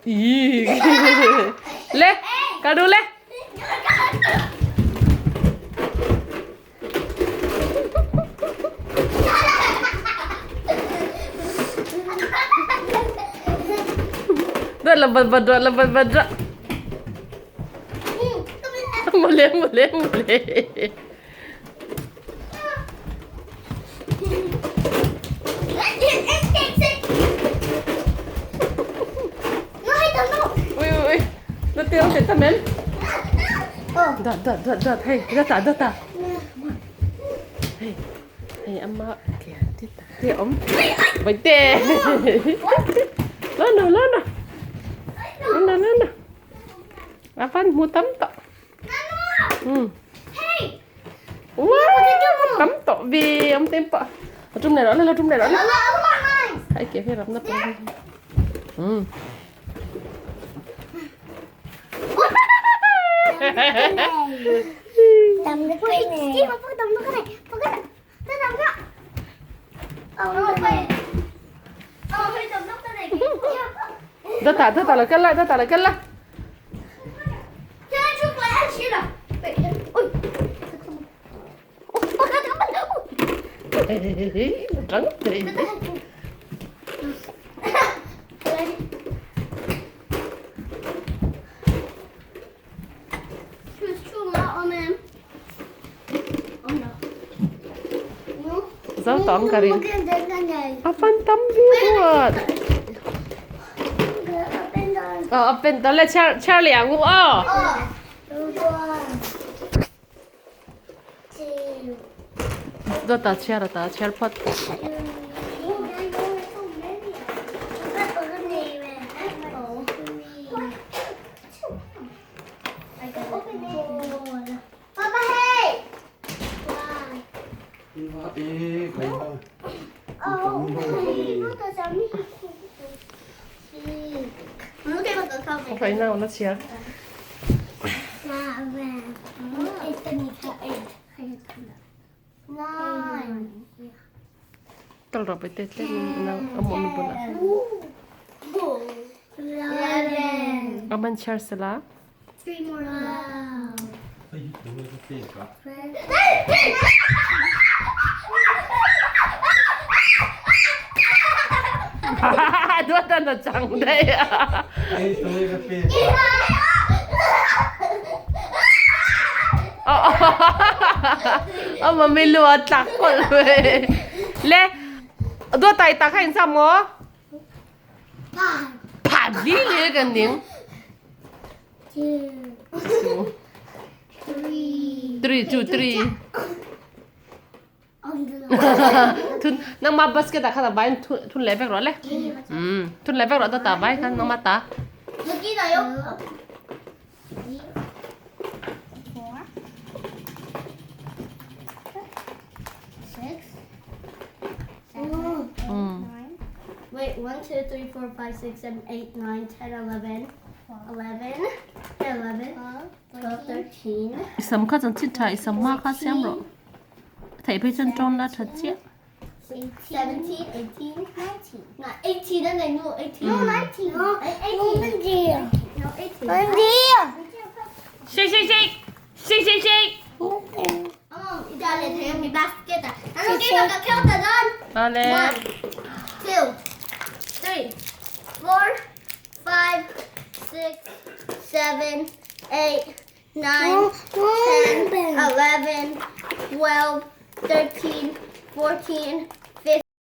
Le, ka du le. Dawt la bat bat dawt la bat bat dawt. Mule mule mule. Ui ui ui. Nó tiêu thì ta mến. Dawt dawt dawt dawt hei dawt ta dawt ta. Hei hei amma kìa ti ta ti om. Bánh tè. Lên nào lên nào. Lên nào lên nào. Avan mu tam to. Wow, tam to vi om tem pa. Trung này đó lên trung này đó lên. Hãy kìa phải rập nắp. Ừ. Ta ta ta là cân lại, ta ta là cân lại. Trắng thì. Zau tawng ka ring. A fan tam viau ruat. Ờ a pen ta le chhiar chhiar leh ang u aw. Dawt ah chhiar a ta chhiar phawt. Raina na chhiar. Tal rawh paite tlem in a mawh na bulah. A man chhiar sela. Duat na chang daih a. Ama mi lu a tlak kawlh ve. Le duat tai tak kha in sam maw? Phan li li kan ding. Two, three. Three, two, three. Thun nangma basket ah khan a vai in thun leh vek rawh le. Um thun leh vek rawh ta ta vai khan nangma ta. Wait, 1, 2, 3, 4, 5, 6, 7, 8, 9, 10, 11, 11, 11, 12, 13. I sam kha chan chin tha i sam hma kha siam rawh. Theih phei chuan tawn la tha chiah. 17, 18, 19. No, 18 and then no, 18. No, 19. No, 18. No, 18. Shake shake shake. Shake shake shake. Awle. 1, 2, 3, 4, 5, 6, 7, 8, 9, 10, 11, 12, 13, 14,